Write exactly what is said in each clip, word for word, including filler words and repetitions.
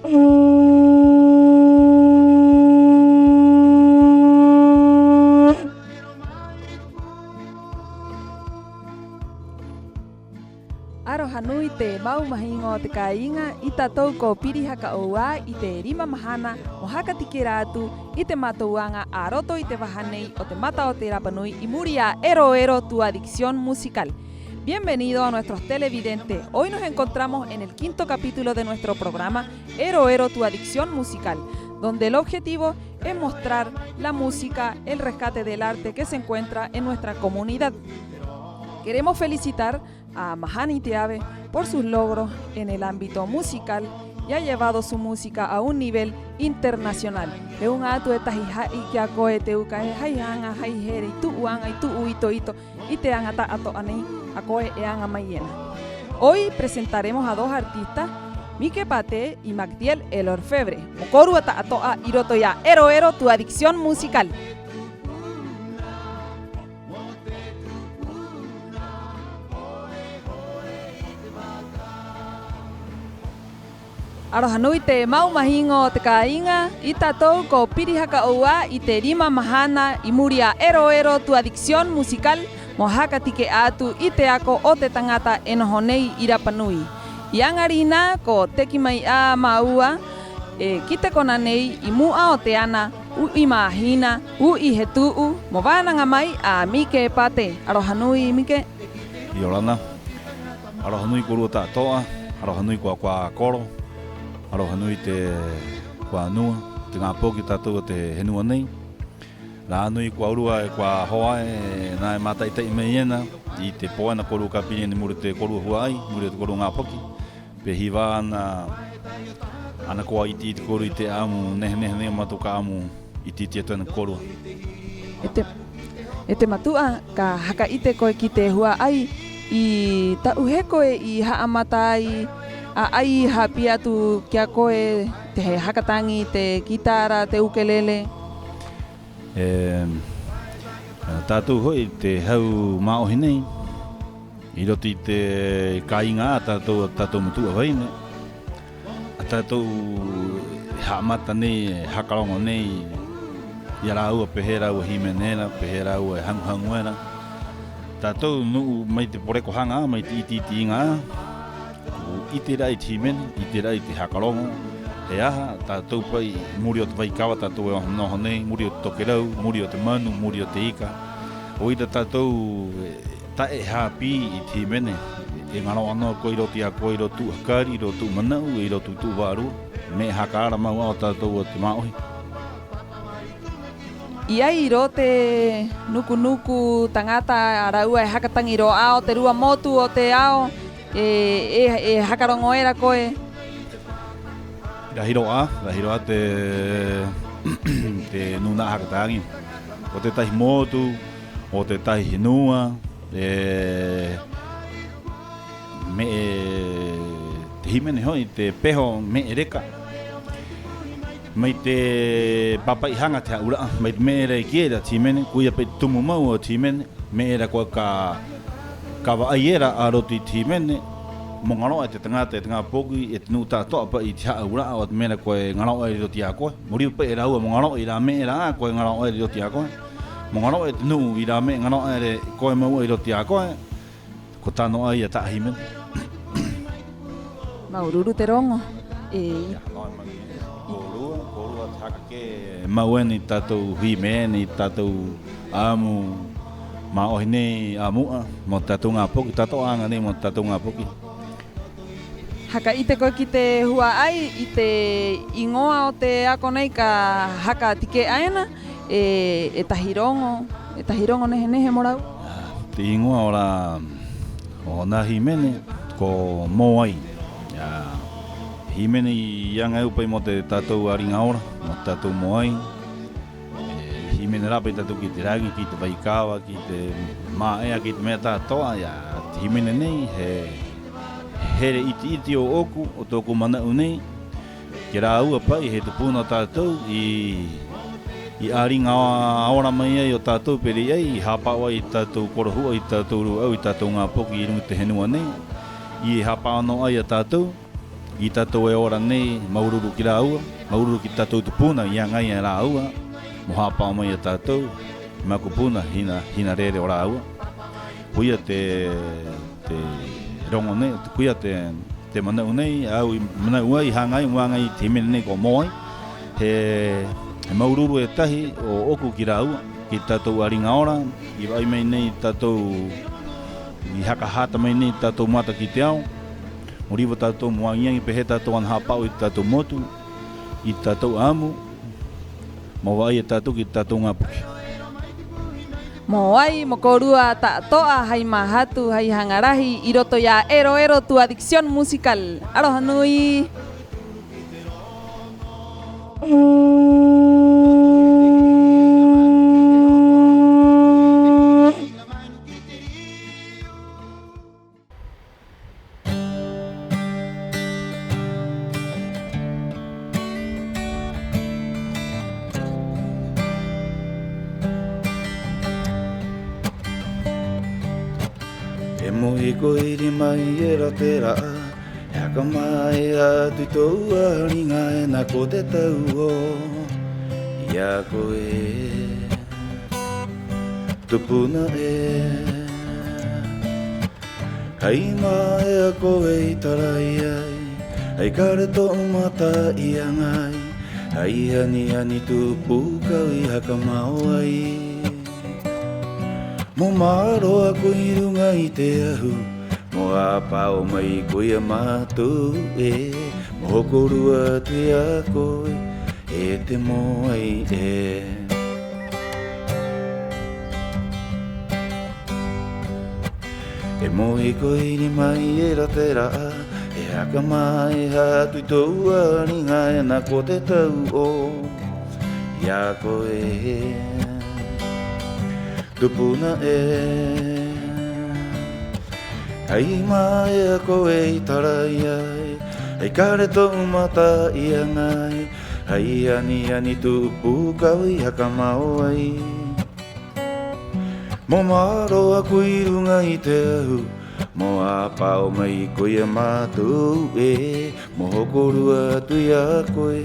'Aroha nui te mau mahiŋo o te kāiŋa, i tātou ko piri haka 'ou 'ā i te rima mahana mo haka tike'a atu i te mātou aŋa a roto i te vaha nei o te Mata o te Rapa Nui 'i muri i a Ero Ero, tu adicción musical. Bienvenido a nuestros televidentes. Hoy nos encontramos en el quinto capítulo de nuestro programa, Ero Ero, tu adicción musical, donde el objetivo es mostrar la música, el rescate del arte que se encuentra en nuestra comunidad. Queremos felicitar a Mahana i te Ave por sus logros en el ámbito musical y ha llevado su música a un nivel internacional. He uŋa atu e tahi ha'i ki a koe, te uka, he hai aŋa, hai here i tu'u aŋa, i tu'u ito-ito i te aŋa ta'ato'a nei a koe e aŋa mai ena. Hoy presentaremos a dos artistas, Mike Pate y Magdiel el Orfebre, mo kōrua ta'ato'a 'i roto i a Ero Ero, tu adicción musical. 'Aroha nui te mau mahiŋo o te kāiŋa, i tātou ko piri haka 'ou 'ā i te rima mahana 'i muri i a Ero Ero, tu adicción musical, mo haka tike'a atu i te ako o te taŋata e noho nei 'i Rapa Nui. 'I 'aŋa rinā ko teki mai 'ā a māua, e, ki te kona nei 'i mu'a o te ana u'i māhina, u'i he tu'u, mo vānaŋa mai a Mike Pate. 'Aroha nui, Mike. 'Iorana. 'Aroha nui kōrua ta'ato'a, 'aroha nui ko kuā koro, 'aroha nui te kuā nua, te ŋā poki o tātou o te henua nei. Rā nui ko kōrua e kuā hoa ē, nā e māta'i-ta'i mai ena i te pō ena kōrua ka piri ena 'i muri i te kōrua hua'ai, 'i muri i te kōrua ŋā poki. Pē hiva ana, ana koa 'iti-'iti kōrua i te 'a'amu nehe-nehe nei o mātou ka 'a'amu 'iti-'iti atu ena kōrua. E te, e te matu'a, ka haka 'ite koe ki te hua'ai, i ta'u hē koe i ha'amata ai a 'ai hāpī atu ki a koe, te haka taŋi te kitara, te ukelele? E, a tātou ho'i te hau mā'ohi nei, 'i roto i te kāiŋa 'ā tātou, a tātou matu'a vaine, a tātou e ha'amata nei, e haka roŋo nei i a rāua pē hē rāua hīmene era, pē hē rāua e haŋu-haŋu era. Tātou nu'u mai te poreko haŋa 'ā, mai te 'iti-'iti iŋa 'ā, ko 'ite ra'e i te hīmene, 'ite ra'e i te haka roŋo. ¿He aha? Tātou pa'i, muri o te vaikava tātou e noho nei, muri o te tokerau, muri o te manu, muri o te ika. 'O ira tātou e ta'e hāpī i te hīmene. E ŋaro'a nō koe 'i roto i a koe, 'i roto i tu'u hakari, 'i roto i tu'u mana'u, 'i roto i tu'u vārua, me'e haka ara mau 'ā o tātou o te mā'ohi. ¿I ai rō te nuku-nuku taŋata a rāua e haka taŋi rō 'ā o te rua motu o te ao, e, e, e haka roŋo era koe? Rahi rō 'ā, rahi rō 'ā te, te nūna'a haka taŋi. O te tētahi motu, o te tētahi henua, e, me'e te hīmene ho'i, te peho me'e reka. Mai te pāpa'i haŋa te hā'aura'a, mai te me'e era e kī era te hīmene, koia pa'i te tumu mau o te hīmene, me'e era koe ka, ka va'ai era a roto i te hīmene, mo ŋaro'a e te taŋata, e te ŋā poki, e te nu'u ta'ato'a pa'i i te hā'aura'a o te me'e era koe ŋaro'a era 'i roto i a koe. Mo riva pa'i e rāua mo ŋaro'a i rā me'e era 'ā koe ŋaro'a era 'i roto i a koe. Mo ŋaro'a e te nu'u i rā me'e ŋaro'a era e koe mau 'ā 'i roto i a koe. Ko tano 'ā ia ta'a hīmene. Māuru-uru te roŋo. E, kōrua, kōrua te haka kē mau ena i te tātou hīmene, i te tātou 'a'amu mā'ohi nei a mu'a, mo te tātou ŋā poki, ta'ato'a aŋa nei mo te tātou ŋā poki. Haka 'ite koe ki te hua'ai, i te 'īŋoa o te ako nei ka haka tike'a ena, e, e tahi roŋo, e tahi roŋo nehe-nehe mo rāua? Te 'īŋoa o rā, o nā hīmene ko mōai. Ia, hīmene i aŋa e au pa'i mo te tātou 'āriŋa ora, mo te tātou mōai. E hīmene rā pa'i tātou ki te raŋi, ki te vaikava, ki te mā'ea, ki te me'e ta'ato'a. Ia, te hīmene nei, he here 'iti-'iti ō'oku, o tō'oku mana'u nei, ki a rāua pa'i he tupuna o tātou i, i 'āriŋa ora mai ai o tātou pē ira i ai, i hāpa'o ai i te tātou korohu'a, i te tātou rū'au, i te tātou ŋā poki 'i ruŋa i te henua nei, i hāpa'o nō 'ā i a tātou. i tātou e ora nei, māuru-uru ki a rāua, māuru-uru ki te tātou tupuna i aŋa ai e rāua mo hāpa'o mai i a tātou, he makupuna hina, hina rere o rāua. Koia te, te roŋo nei, koia te, te mana'u nei, a au i mana'u ai, i haŋa ai mo aŋa i te hīmene nei ko Mōai. He, he māuru-uru e tahi ō'oku ki a rāua, ki te tātou 'āriŋa ora i va'ai mai nei i te tātou, i haka hata mai nei i te tātou mata ki te ao, mo riva tātou mo aŋi-aŋi pē hē tātou ana hāpa'o i te tātou motu, i te tātou 'a'amu, mo va'ai e tātou ki te tātou ŋā poki. Mōai, mo kōrua ta'ato'a hai māhatu, hai haŋa rahi 'i roto i a Ero Ero, tu adicción musical. Aroha nui. E moe koe i rima'i era te ra'ā, e haka ma'e atu i tō'u 'āriŋa ena ko te tau 'ō. I a koe, tupuna ē, hai ma'e a koe i tarai ai, hai kare tō'u mata i aŋa ai, hai ani-ani tu'u pūkau i haka mao ai. Mo ma'aro a koe 'i ruŋa i te ahu, mo hāpa'o mai koe i a mātou 'ē, mo hokorua atu i a koe, e te mōai ē. E moe koe i rima'i era te ra'ā, e haka ma'e atu i tō'u 'āriŋa ena ko te tau 'ō. I a koe, tupuna ē, hai ma'e a koe i tarai ai, hai kare tō'u mata i aŋa ai, hai ani-ani tu'u pūkau i haka mao ai. Mo ma'aro a koe 'i ruŋa i te ahu, mo hāpa'o mai koe i a mātou 'ē, mo hokorua atu i a koe,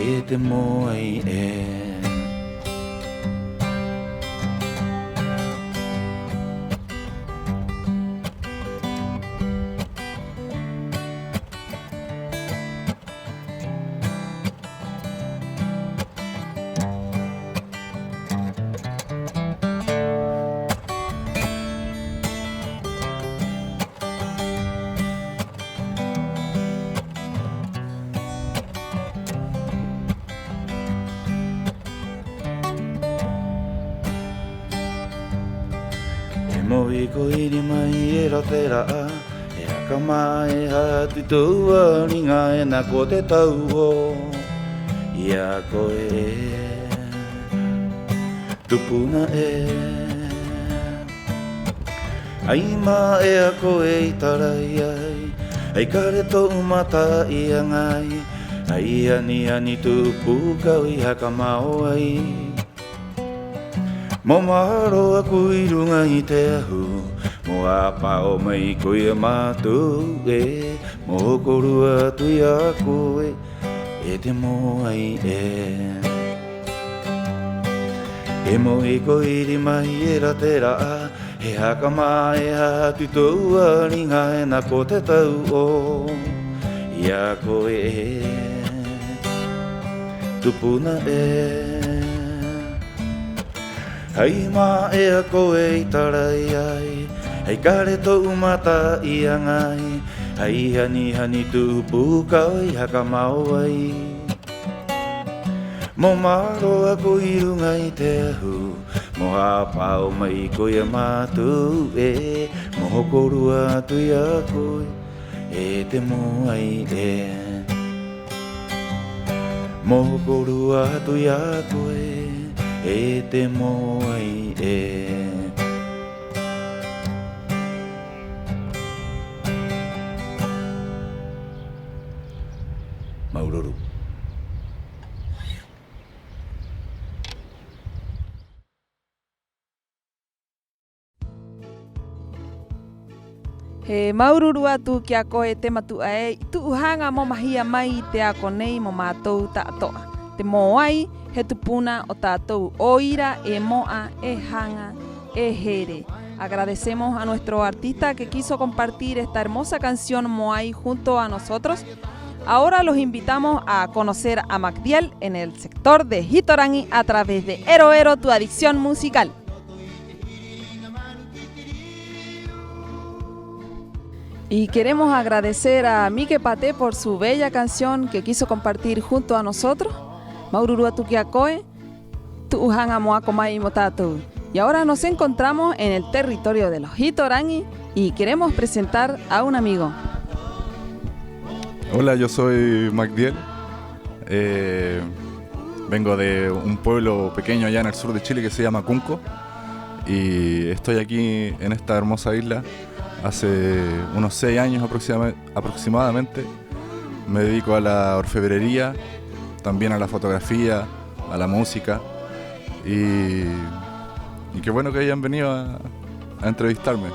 e te mōai ē. E moe koe i rima'i era te ra'ā, e haka ma'e atu i tō'u 'āriŋa ena ko te tau 'ō. I a koe, tupuna ē, hai ma'e a koe i tarai ai, hai kare tō'u mata i aŋa ai, hai ani-ani tu'u pūkau i haka mao ai. Mo ma'aro a koe 'i ruŋa i te ahu, mo hāpa'o mai koe i a mātou 'ē, mo hokorua atu i a koe, e te mōai ē. E moe koe i rima'i era te ra'ā, e haka ma'e atu i tō'u 'āriŋa ena ko te tau 'ō. I a koe, tupuna ē, hai ma'e a koe i tarai ai, hai kare tō'u mata i aŋa ai, hai hani-hani tu'u pūkau i haka mao ai. Mo ma'aro a koe 'i ruŋa i te ahu, mo hāpa'o mai koe i a mātou 'ē, mo hokorua atu i a koe, e te mōai ē. Mo hokorua atu i a koe, e te mōai ē. Māuru-uru. He māuru-uru atu ki a koe te matu'a ē i tu'u haŋa mo mahia mai i te ako nei mo mātou ta'ato'a. Te mōai, he tupuna o tātou 'o ira, e mo'a, e haŋa, e here. Agradecemos a nuestro artista que quiso compartir esta hermosa canción Moai junto a nosotros. Ahora los invitamos a conocer a Magdiel en el sector de Hitoraŋi a través de Ero Ero, tu adicción musical. Y queremos agradecer a Mike Pate por su bella canción que quiso compartir junto a nosotros. Māuru-uru atu ki a koe. Tu'u haŋa mo ako mai mo tātou. Y ahora nos encontramos en el territorio de los Hitoraŋi y queremos presentar a un amigo. Hola, yo soy Magdiel. Eh, vengo de un pueblo pequeño allá en el sur de Chile que se llama Cunco. Y estoy aquí en esta hermosa isla hace unos seis años aproxima-, aproximadamente. Me dedico a la orfebrería, también a la fotografía, a la música, y, y qué bueno que hayan venido a, a entrevistarme.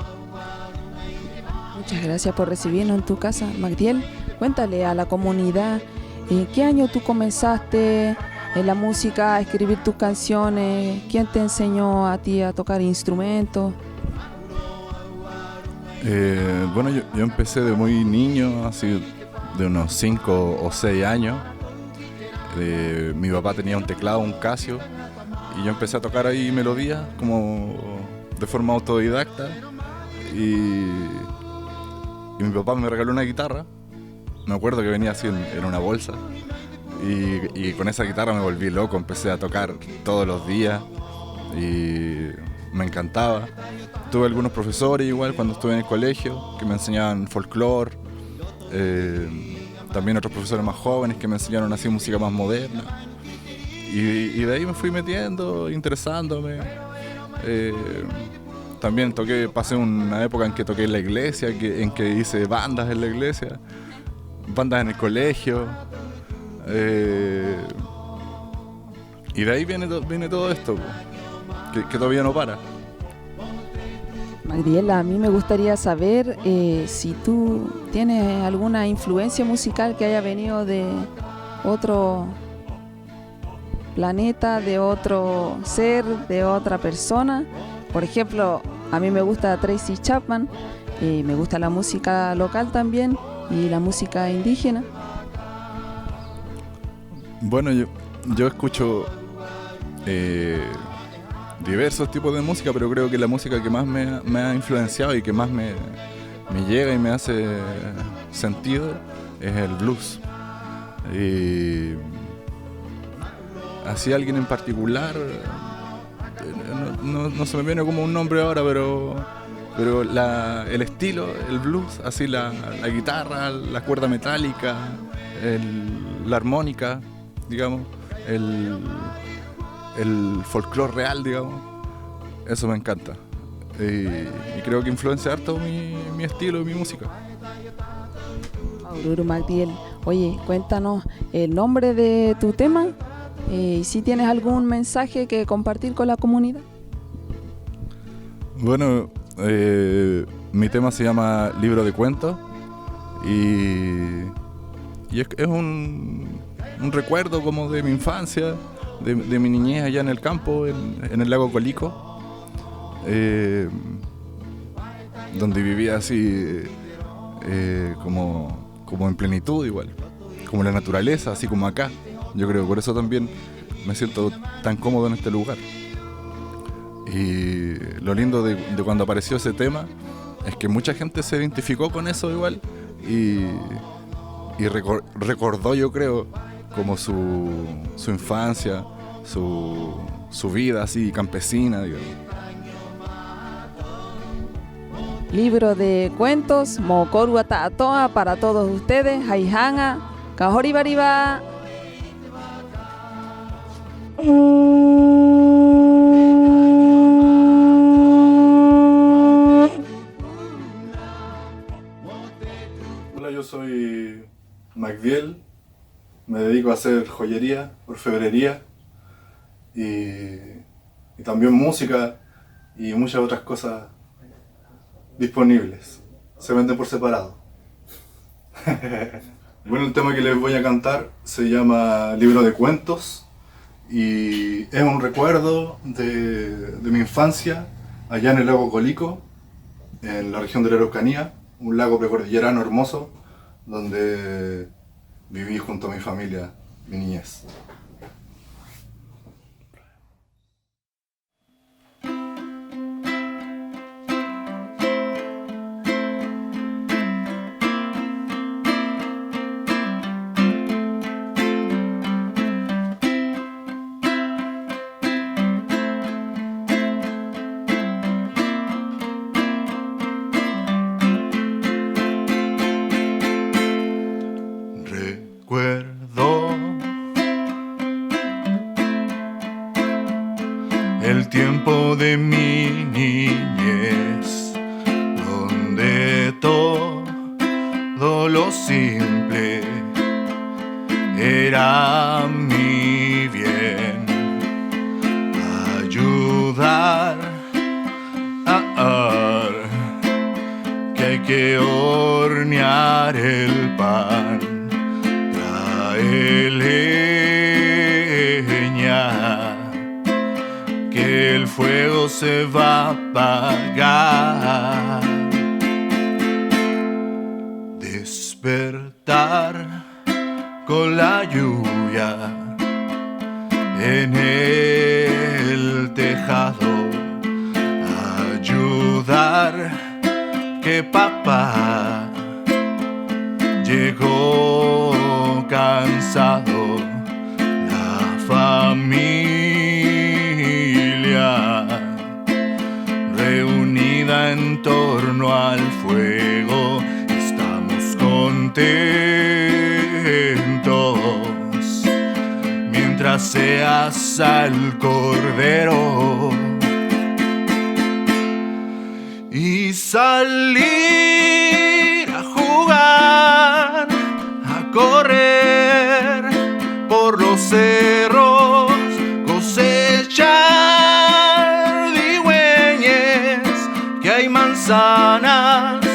Muchas gracias por recibirnos en tu casa, Magdiel. Cuéntale a la comunidad, ¿en qué año tú comenzaste en la música, a escribir tus canciones? ¿Quién te enseñó a ti a tocar instrumentos? Eh, bueno, yo, yo empecé de muy niño, así de unos cinco o seis años. Eh, mi papá tenía un teclado, un Casio, y yo empecé a tocar ahí melodías como de forma autodidacta. Y, y mi papá me regaló una guitarra. Me acuerdo que venía así en, en una bolsa. Y, y con esa guitarra me volví loco, empecé a tocar todos los días y me encantaba. Tuve algunos profesores igual cuando estuve en el colegio que me enseñaban folclore, eh, también otros profesores más jóvenes que me enseñaron así música más moderna. Y, y de ahí me fui metiendo, interesándome. Eh, también toqué, pasé una época en que toqué en la iglesia, que, en que hice bandas en la iglesia, bandas en el colegio. Eh, y de ahí viene, to-, viene todo esto, po, que, que todavía no para. Magdiel, a mí me gustaría saber, eh, si tú tienes alguna influencia musical que haya venido de otro planeta, de otro ser, de otra persona. Por ejemplo, a mí me gusta Tracy Chapman, eh, me gusta la música local también y la música indígena. Bueno, yo, yo escucho, eh, diversos tipos de música, pero creo que la música que más me, me ha influenciado y que más me, me llega y me hace sentido es el blues. Y así alguien en particular, eh, no, no, no se me viene como un nombre ahora, pero, pero la, el estilo, el blues, así la, la guitarra, la cuerda metálica, el, la armónica, digamos, el, el folclore real, digamos, eso me encanta. Y, y creo que influencia harto mi, mi estilo y mi música. Māuru-uru, Magdiel. Oye, cuéntanos el nombre de tu tema, eh, y si tienes algún mensaje que compartir con la comunidad. Bueno, eh, mi tema se llama Libro de Cuentos y, y es, es un, un recuerdo como de mi infancia, de, de mi niñez allá en el campo, en, en el lago Colico, eh, donde vivía así, eh, como, como en plenitud igual, como la naturaleza, así como acá. Yo creo, por eso también me siento tan cómodo en este lugar. Y lo lindo de, de cuando apareció ese tema es que mucha gente se identificó con eso igual y, y recor-, recordó, yo creo, como su, su infancia, su, su vida así campesina, digamos. Libro de cuentos mo kōrua ta'ato'a, para todos ustedes, hai haŋa, ka hōriva-riva. Hola, yo soy Magdiel, me dedico a hacer joyería, orfebrería y, y también música y muchas otras cosas disponibles. Se venden por separado. Bueno, el tema que les voy a cantar se llama Libro de Cuentos y es un recuerdo de, de mi infancia allá en el lago Colico, en la región de la Araucanía, un lago precordillerano hermoso donde viví junto a mi familia mi niñez. Recuerdo el tiempo de mi niñez, donde todo lo simple era mi bien. Ayudar a, a, que hay que hornear el pan, trae leña, que el fuego se va a apagar. Despertar con la lluvia en el tejado, ayudar que papá llegó cansado, la familia reunida en torno al fuego, estamos contentos mientras se asa el cordero. Y salir a jugar, a correr por los cerros, cosechar cigüeñes, que hay manzanas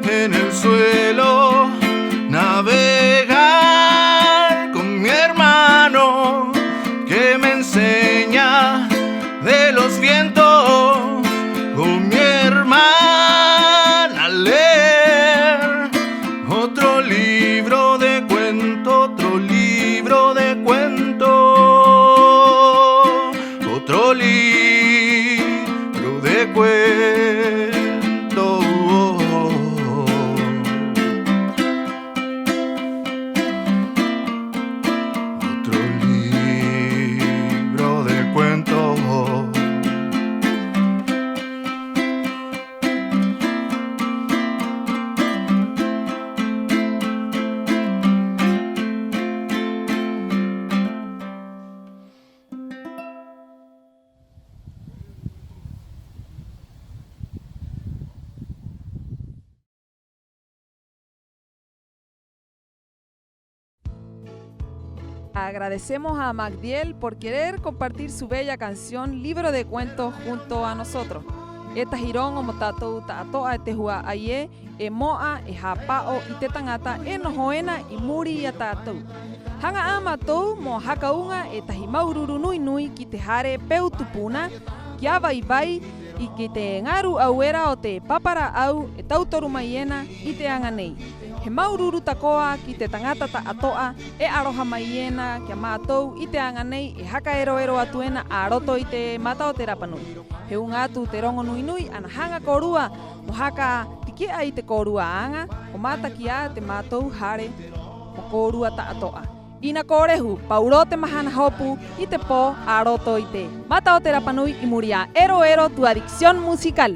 en el suelo, navegar con mi hermano, que me enseña de los vientos, con mi hermana leer otro libro de cuento, otro libro de cuento, otro libro de cuento. Otro libro de cuentos. Agradecemos a Magdiel por querer compartir su bella canción Libro de Cuentos junto a nosotros. E tahi roŋo mo tātou ta'ato'a e te hua'ai ē, e mo'a, e hāpa'o i te taŋata e noho ena 'i muri i a tātou. Haŋa 'ā a mātou mo haka uŋa e tahi māuru-uru nui-nui ki te hare peu tupuna, ki a Vai-Vai, 'i ki te ŋā rū'au era o te papa rā'au e tauturu mai ena 'i te aŋa nei. He māuru-uru tako'a ki te taŋata ta'ato'a e 'aroha mai ena ki a mātou 'i te aŋa nei, e haka ero-ero atu ena a roto i te Mata o te Rapa Nui. He uŋa atu te roŋo nui-nui ana haŋa kōrua mo haka tike'a i te kōrua aŋa, ko mātaki 'ā te mātou hare mo kōrua ta'ato'a. 'Ina ko rehu, pau rō te mahana hopu i te pō a roto i te Mata o te Rapa Nui 'i muri i a Ero Ero, tu adicción musical.